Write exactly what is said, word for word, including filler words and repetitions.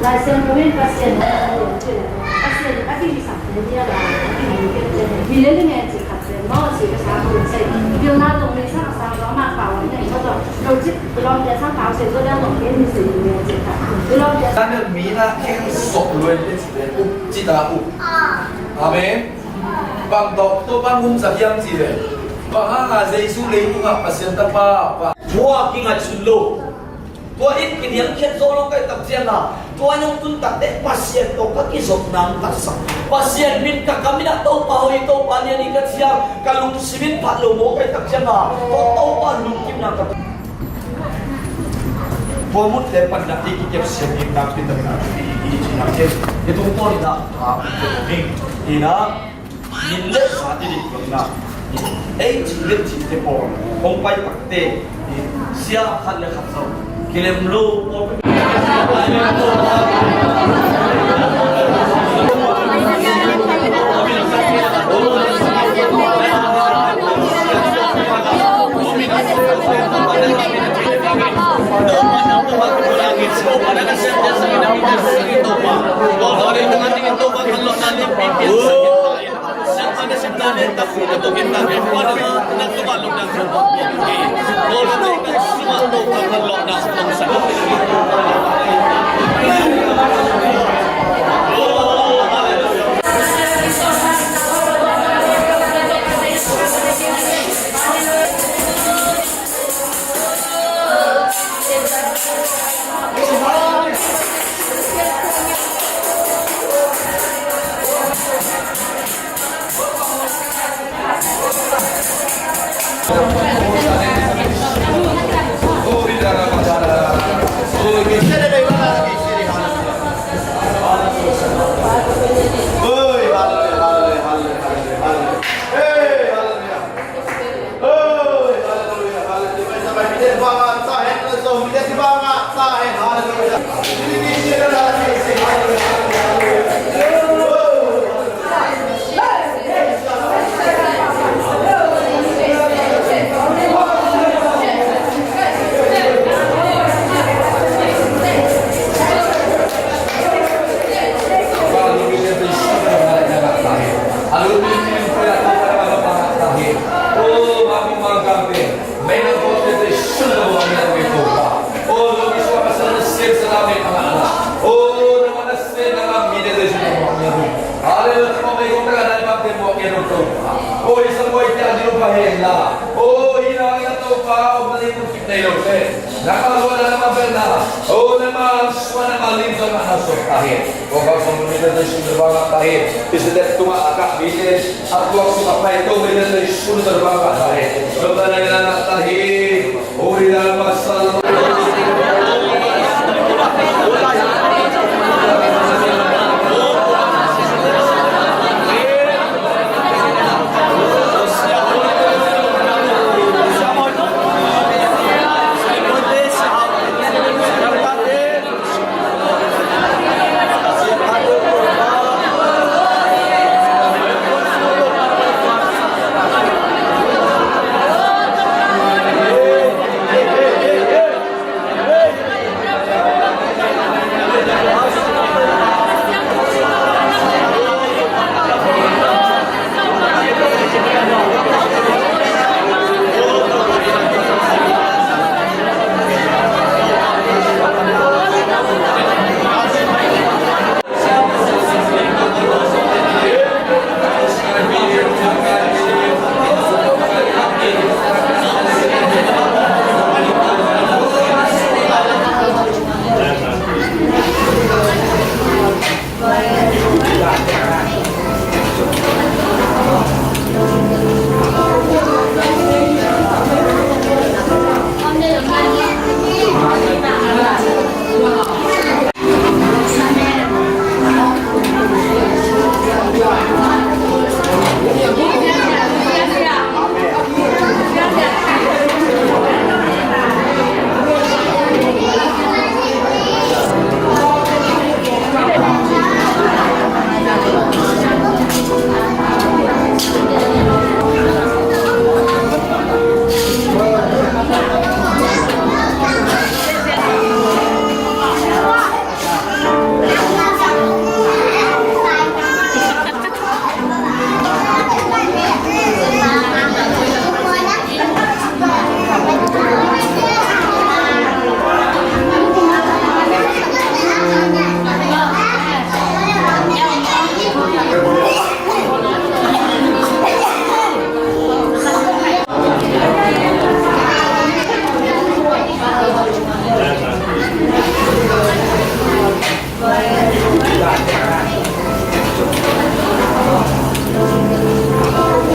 Lai Siangtho in Pasian, Pasian in a kihisapte dia la, a kihisapte dia, mi le li ngen cih khat pen maw, cih ka sa ko in sei. Pilna tawh meisa ka sa, amah pau in nei maw tawh, lo cih, lawmte sang pau sei, zo liang tawh ken mi sei ngen cih khat. Lawmte sang mi na kheng sok luen te cih pen up cih ta up. Amen. Bang tawh Topa hong humsak hiam cih leh, bang hanga Jesu leitungah Pasian Tapa, Tapa. Tua kingat sun lo. Tua in kiniamkhiat zo lo ka hih tak ciangin, tua in hong tun takteh Pasian tawh ka kizopna hong taksak. Pasian min ka kam in ah Topa hoih, Topa lian hi ka ci a, ka lungsim in phat lo maw ka hih tak ciangin, tua Topa lungkimna ka Tua munte panna i kikep siam ding nakpi takin a thupi i, i, i cihna kei. I tungtawn in ah, a, i cih ding. Ina, min le sa i dik lo ina. Ei cih le cihte pawl hong pai takte, i sia khat le khat zong kilem lo pawl.